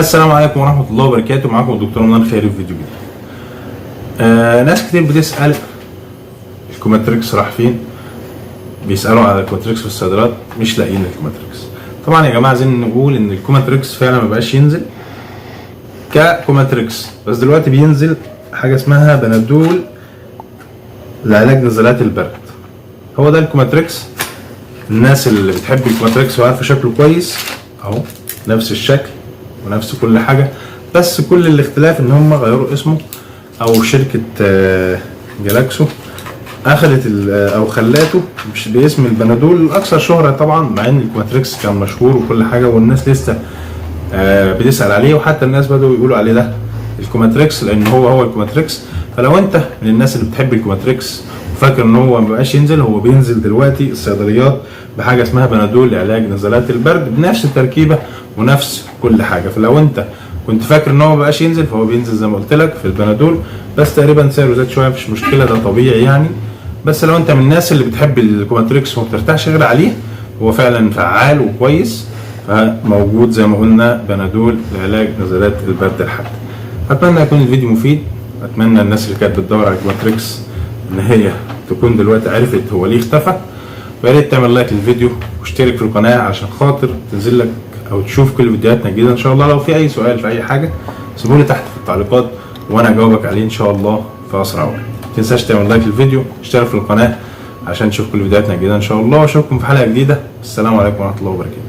السلام عليكم ورحمة الله وبركاته. معاكم الدكتور رمضان خيري في فيديو جديد. ناس كتير بتسأل الكوماتريكس راح فين، بيسألوا على الكوماتريكس في الصيدليات مش لاقيين الكوماتريكس. طبعا يا جماعة عايزين نقول ان الكوماتريكس فعلا ما بقاش ينزل ككوماتريكس، بس دلوقتي بينزل حاجة اسمها بنادول لعلاج نزلات البرد. هو ده الكوماتريكس. الناس اللي بتحب الكوماتريكس وعارفه شكله كويس اهو، نفس الشكل ونفس كل حاجة، بس كل الاختلاف ان هم غيروا اسمه، او شركة جلاكسو اخذت او خلاته مش باسم البنادول الاكثر شهره طبعا، مع ان الكوماتريكس كان مشهور وكل حاجة والناس لسه بتسال عليه، وحتى الناس بدأوا يقولوا عليه ده الكوماتريكس لان هو هو الكوماتريكس. فلو انت من الناس اللي بتحب الكوماتريكس وفاكر ان هو ما بقاش ينزل، هو بينزل دلوقتي الصيدليات بحاجة اسمها بنادول لعلاج نزلات البرد بنفس التركيبة ونفس كل حاجة. فلو انت كنت فاكر ان هو ما بقاش ينزل فهو بينزل زي ما قلت لك في البنادول، بس تقريبا سعره زاد شوية، مفيش مشكلة ده طبيعي يعني. بس لو انت من الناس اللي بتحب الكوماتريكس وما بترتاحش غير عليه، هو فعلا فعال وكويس، فموجود زي ما قلنا بنادول لعلاج نزلات البرد الحاد. اتمنى يكون الفيديو مفيد، اتمنى الناس اللي كانت بتدور على الكوماتريكس ان هي تكون دلوقتي عرفت هو ليه اختفى. ويا ريت تعمل like للفيديو واشترك في القناة عشان خاطر تنزل لك او تشوف كل فيديوهاتنا الجديدة ان شاء الله. لو في اي سؤال في اي حاجة سيبولي تحت في التعليقات وانا اجاوبك عليه ان شاء الله في اسرع وقت. ما تنساش تعمل like للفيديو، اشترك في القناة عشان تشوف كل فيديوهاتنا الجديدة ان شاء الله، واشوفكم في حلقة جديدة. السلام عليكم ورحمة الله وبركاته.